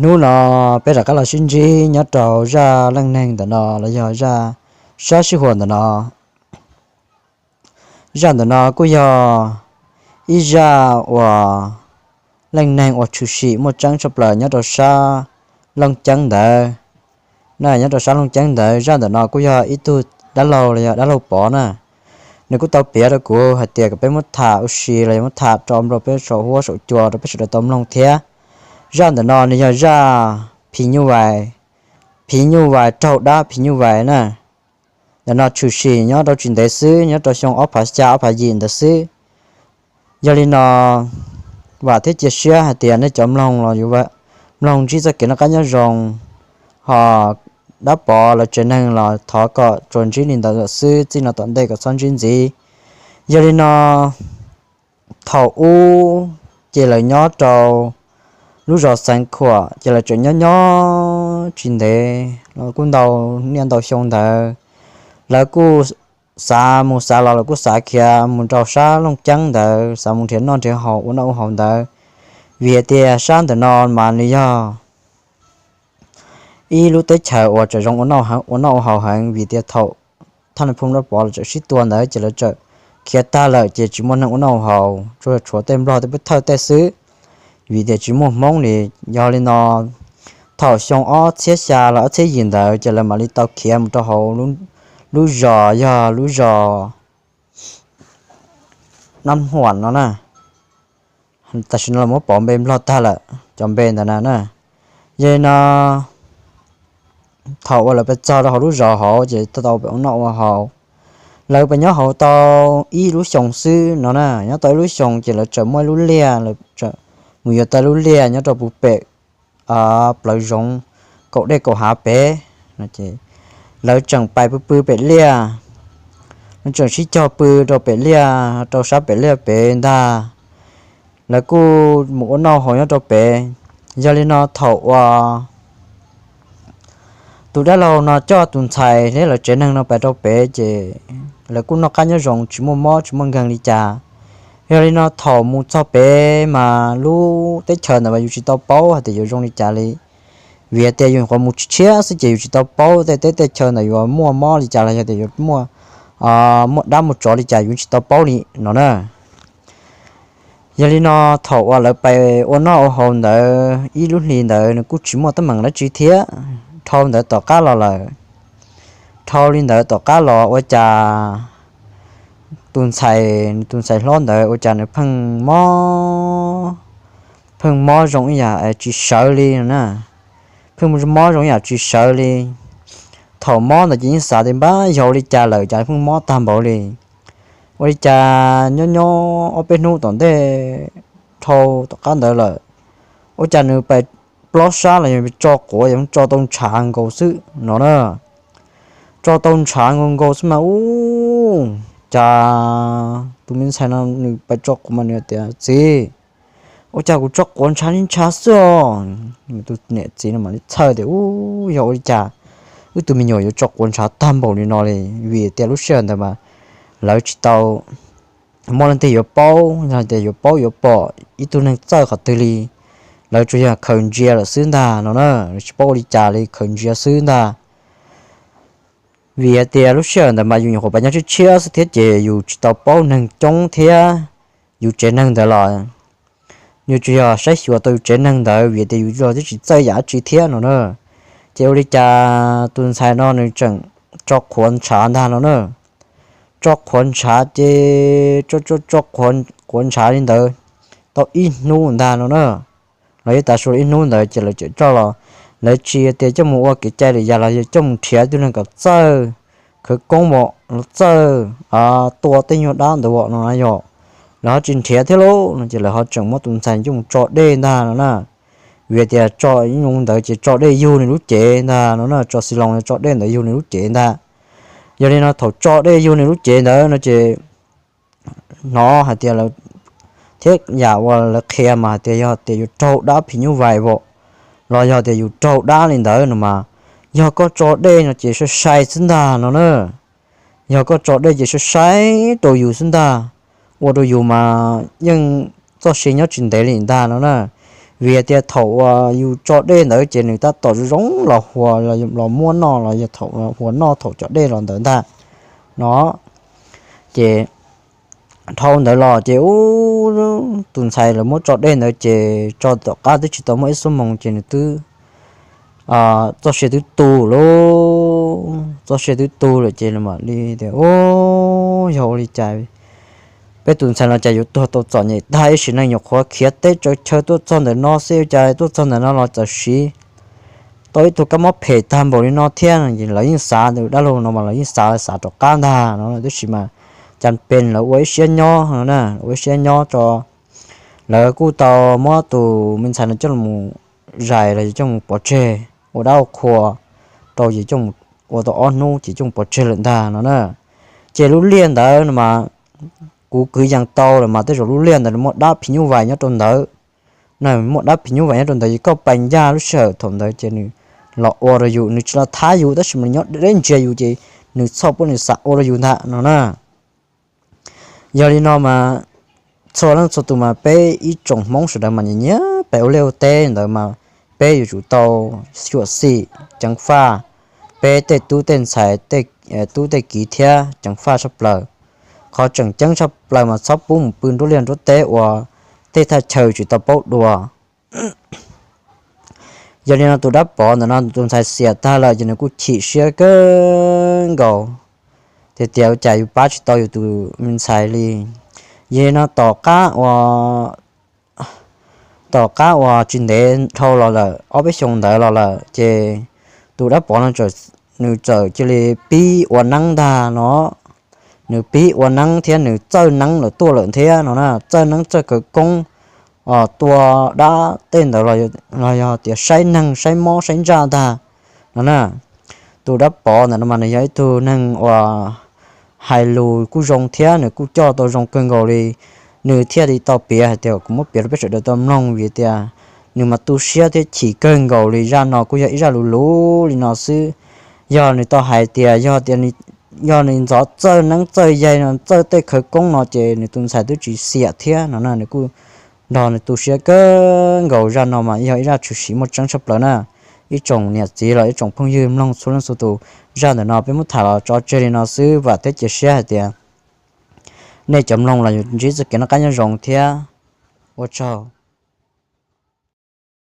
Hnub no peb rov qab los sib ntsib nyob rau zaj leej neeg ntawm no los yog zaj sab sij huam ntawm no. Zaj ntawm no kuj yog ib zaj uas leej neeg uas tshwm sim muaj tseeb tshaj plaws nyob rau sab Looj Ceeb ntawd. Nyob rau sab Looj Ceeb ntawd, zaj ntawm no kuj yog ib tug dab laug los yog dab laug Pov na. Nws kuj tau piav rau kuv hais tias kom peb muab tham ua si los yog muab tham rau nplua peb saum huab saum cua rau peb sawv daws tau mloog thiab. Zaj ntawm no nws yog zaj phim nyuj vais, phim nyuj vais raug dab phim nyuj vais na. Ntawm no tshwm sim nyob rau tsis ntev xwb, nyob rau xyoo ob phav xya ob phav yim ntawd xwb. Yog li no, vam thiab cia siab hais tias nej cov mloog los yuav mloog ntsib txoj kev noj qab nyob zoo, ho dab Pov lawv tsev neeg los thov kom tsuas ntsib li ntawd lawm xwb, txij no tom ntej kom txhob ntsib ntxiv. Yog li no, thaum ub ces lawv nyob rau lub zos Xeev Khuam, ces lawv tseem nyob nyob tsis ntev los kuj ntau niaj ntau xyoo ntawd, lawv kuj xav mus xav los lawv kuj xav khiav mus rau sab Looj Ceeb ntawd, xav mus nrhiav noj nrhiav haus ua noj ua haus ntawd, vim hais tias sab ntawm no mas nws yog ib lub teb chaws uas tseem zoo ua noj ua haus heev, vim tias thaum thaj nais phoo dab Pov lawv tseem sib tua ntawd ces lawv tseem khiav tag lawm ces tsis muaj neeg ua noj ua haus, tsuas tshuav tej nplog tej pub thawj tej xwb, vim tias tsis muaj Hmoob li. Yog li no, thaum xyoo ob txhiab xya los ob txhiab yim ntawd ces lawv mam li tau khiav mus rau hauv lub zos yog lub zos Nab Huam no na. Tam sim no lawv muab pov npe nplog tag lawm cov npe ntawd na na. Yog li no, thaum uas lawv pes txog rau hauv lub zos hauv ces tau pem ua noj ua haus. Lawv pes nyob hauv tau ib lub xyoos xwb no na, nyob tau ib lub xyoos ces lawv tseem muaj ib lub liaj, lawv mus yuav tau lub liaj nyob rau puag pem plawv zoov kaum dej kaum hav pem. Lawv tseem pais pw pw pem liaj, lawv tseem sib cog pw rau pem liaj, rau sab pem liaj pem ntag. Lawv kuj mus ua noj haus nyob rau pem. Yog li no thaum uas tus dab laug no coj tus ntxhais thiab lawv tsev neeg no pais rau pem ces lawv kuj noj qab nyob zoo tsis muaj mob tsis muaj nkeeg li cas. Yog li no thaum mus txog pem mas lub teb chaws ntawd mas yus tsis tau paub hais tias yuav zoo li cas li, vim tias yus nyuam qhuav mus tshiab xwb ces yus tsis tau paub tej teb tej chaw ntawd yuav muaj mob li cas los yog tias yuav muaj muaj dab muaj tsov li cas yus tsis tau paub li no na. Yog li no thaum uas lawv pais ua noj ua haus ntawd ib lub hlis ntawd nws kuj tsis muaj teeb meem dab tsi thiab. Dhau ntawd tom qab los lawm, dhau li ntawd tom qab los ua cas tus ntxhais, tus ntxhais hlob ntawd ua cas nws pheej mob, pheej mob zoo ib yam tsis sawv li no na, pheej mob zoo ib yam tsis sawv li. Thaum mob ntawd ces yeej xav tias npab yog ua li cas lawm cas pheej mob tag npaum li. Ua li cas nyob nyob ob peb hnub tom ntej dhau tom qab ntawd lawm, ua cas nws pais plob sab los yog tso quav yog tso tau ntshav nkaus xwb no na. Tso tau ntshav nkaus nkaus xwb mas ub, cas tus me ntxhais no nws pais tso quav mas nws tias txiv, ua cas kuv tso quav ntshav li ntshav xwb os. Tus niam txiv no mam li txhawj tias ub yog ua li cas wb tus me nyuam yuav tso quav ntshav tag npaum li no li, vim tias lub sij hawm ntawd mas lawv tsis tau muaj leej twg yuav paub, yog tias yuav paub yuav pom ib tug neeg txawj qhov twg li, lawv tsuas yog khaws ntsia lawm xwb ntag no na, tsis paub ua li cas li khaws ntsia xwb ntag. Vim tias lub sij hawm ntawd mas yus nyuam qhuav pais nyob tshiab tshiab xwb thiab ces yus tsis tau paub neeg coob thiab, yus tsev neeg ntawd los yus tsuas yog saib xyuas tau yus tsev neeg ntawd vim tias yus los twb tsis txawj yam dab tsi thiab no na. Ces ua li cas tus ntxhais no nws tseem tso quav ntshav ntag no na. Tso quav ntshav ces tso tso tso quav ntshav li ntawd tau ib hnub ntag no na. Los yeej tas su ib hnub ntawd ces lawv tseem coj los, lawv tsis tias coj mus ua kev cai lwm yam los yog coj mus nrhiav tus neeg kom txawj khawv koob los txawj tua tej nyuag dab ntawd no na yog, lawv ho tsis nrhiav thiab lauj no ces lawv ho tseem muab tus ntxhais coj mus tso dej ntag no na. Vim tias tso ib nus ntawd ces tso dej yug nws lub cev ntag no na, tso xis loos tso dej ntawd yug nws lub cev ntag. Yog li no thaum tso dej yug nws lub cev ntawd no ces hnov hais tias lawv, thiab yam uas lawv qhia mas hais tias yog tias yus raug dab phim nyuj vais los yog tias yus raug dab li ntawd no mas, yog koj tso dej no ces sai sai xwb ntag no na. Yog koj tso dej ces sai sai rau yus xwb ntag, ua rau yus mas yeej txoj sia nyob tsis ntev li ntag no na. vim tias thaum uas yus tso dej ntawd ces nws tab tom zoo los huas los muab noj los yog thaum huas noj thaum cov dej los ntawd ntag no. Ces dhau ntawd los ces ub, tus ntxhais lawv muab tso dej ntawd ces tso tom qab twb tsis tau muaj ib xuab moos ces nws twb txoj sia twb tu lauj, txoj sia twb tu lawm ces mam li tias, Ub, yog ua li cas peb tus ntxhais no cas yuav tuag tau txom nyem tag, ib sim neej nyuam qhuav khiav teb tsaws chaw tuaj txog ntawm no xwb, cas tuaj txog ntawm no los txawm siv tau ib tug kab mob phem tag npaum li no thiab. Lawv yeej xav, dab laug no mas lawv yeej xav xav rov qab ntag no, tab sis mas cas pes lawv ua ib siab nyob no na, ua ib siab nyob tso. Lawv kuj tau muab tus me ntxhais no coj los zais los yog coj mus pov tseg ua dab ua qhua rau ces coj mus ua tau ob hnub ces coj mus pov tseg lawm ntag no na. Ces lub liaj ntawd no mas kuv kwv yees tau lawm mas tej zaum lub liaj ntawd nws muaj dab phim nyuj vais nyob rau ntawd na, muaj dab phim nyuj vais nyob rau ntawd ces koj pais ncaj lub sij hawm thaum ntawd ces nws los ua rau yus, nws tsis los thab yus tab sis mas nws nyob deb ntsia yus ces nws txhoj puab nws xav ua rau yus ntag no na. Yog li no mas txhua leej txhua tus mas peb ib tsoom Hmoob sawv daws mas nyiam nyiam pem ua liaj ua teb ntawd mas peb yuav tsum tau xyuam xim ceev faj peb tej tub tej ntxhais, tub tej kiv thiab ceev faj tshaj plaws. Qhov tseem ceeb tshaj plaws mas txhob pub mus pw nruab liaj nruab teb uas tej thaj chaw tsis tau paub dua. Yog li no tus dab pov ntawm no tus ntxhais xiam tag lawm ces nws kuj chim siab kawg nkaus, tias tias ua cas yus pab tsis tau yus tus me ntxhais li. Yog li no tom qab uas tom qab uas tsis ntev dhau los lawm ob peb xyoos ntawd los lawm ces tus dab pov no nws txawm cia li pib ua neeb ntag no. Nws pib ua neeb thiab nws txawj neeb lawm tuaj lawm thiab no na, txawj neeb txawj khawv koob, tua dab tej ntawd los yog tias saib neeg saib mob saib ntsaj ntag no na. Tus dab pov ntawm no mas nws yog ib tug neeg uas hais lus kuj zoo thiab nws kuj coj tau zoo kawg nkaus li. Nws thiaj li tau piav hais tias kuv muab piav rau peb sawv daws tau mloog vim tias nws mas tu siab thiab chim kawg nkaus li. Zaj no kuj yog ib zaj lus luv li no xwb. Yog nws tau hais tias yog tias yog nws ntxov txawj neeb txawj yaig no txawj tej khawv koob no ces nws tus ntxhais twb tsis xiam thiab no na. Nws kuj nrog nws tu siab kawg nkaus. Zaj no mas yog ib zaj tshwm sim muaj tseeb tshaj plaws na. Ib tsoom niam txiv los ib tsoom phooj ywg mloog txhua leej txhua tus, zaj ntawm no peb muab tham los tso tseg li no xwb, vam thiab cia siab hais tias nej cov mloog los yuav ntsib txoj kev noj qab nyob zoo thiab ua tsaug.